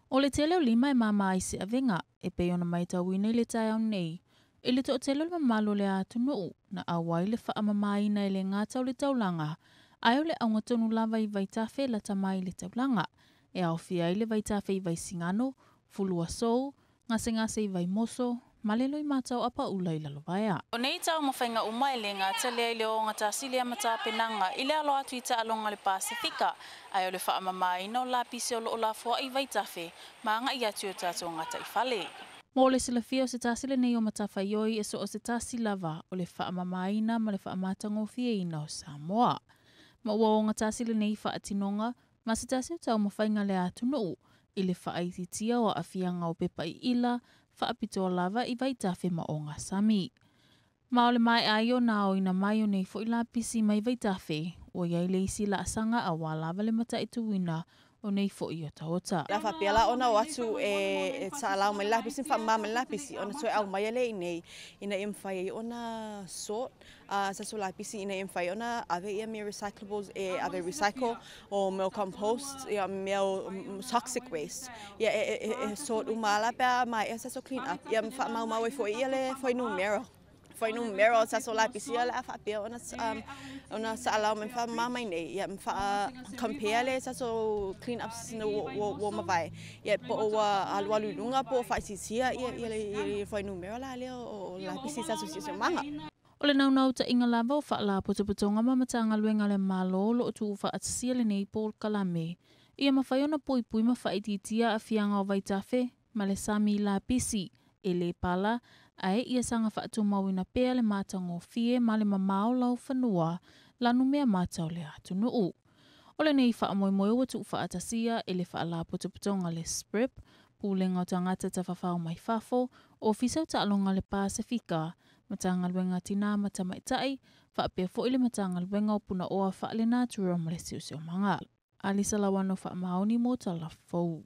O le tele o lima e māmā ai se avega, e pei ona matauina i le taeao nei, i le toatele o le mamalu o le atunuu, na auai le faamamaina e le gata o le taulaga, ae o le auga tonu lava i vaitafe e lata mai i le taulaga, e aofia ai le vaitafe i Vaisigano, Fuluasou, Gasegase i Vaimoso, ma le Loimata o Apaula i Lalovaea. O nei taumafaiga uma e le gata lea i le ogatasi lea ma tapenaga i le alo atu i taaloga a le Pasefika, ae o le faamamaina o lapisi o lo o lafoai i vaitafe ma agai atu i o tatou gataifale. Mo le silafia o se tasi lenei o matafaioi e so o se tasi lava o le faamamaina ma le faamatagofieina o Samoa. Ma ua ogatasi lenei faatinoga ma se tasi o taumafaiga a le atunuu i le faaitiitia o aafiaga o pepa iila faapitoa lava i vaitafe ma ogasami. Ma o le maea ai ona aoina mai o nei foi lapisi mai vaitafe, ua i ai le isi laasaga aua lava le mataituina o nei foi otaota. O le a faapea la ona o atu e saalau mai le lapisi ma faamama mai le lapisi ona toe aumaia lea i inei ina ia mafai ai ona sort se aso lapisi ina ia mafai ona ave ia mea recyclables e ave recycle o mea o compost ia mea o toxic waste ia e sort uma lava la pe a maea se aso clean up ia ma faamaumau ai foi ia le fuainumera fuainumera o se aso lapisi ia o le a faapea ona ona saalau mai ma faamama mai nei ia ma faa compare le se aso clean up ua mavae ia po o ua alualu i luga po o faaitiitia ia le fuainumera la lea o lapisi i se aso siosiomaga. O le naunautaiga lava o Faalapotopotoga ma Matagaluega a le Malo o lo o tuufaatasia lenei polokalame ia mafai ona puipui ma faaitiitia aafiaga o vaitafe ma le sami lapisi e le pala, ae ia saga faatumauina pea le matagofie ma le mamao laufanua lanumea mata o le atunuu. O lenei faamoemoe ua tuufaatasia e le Faalapotopotoga le SPREP, Pulega o Tagata Tafafao mai Fafo, Ofisa o Taaloga a le Pasefika, Matagaluega a Tinā ma Tamaitai, faapea foi le Matagaluega o Punaoa Faalenatura ma le Siosiomaga. Alisa Lauano Faamaoni mo Tala Fou.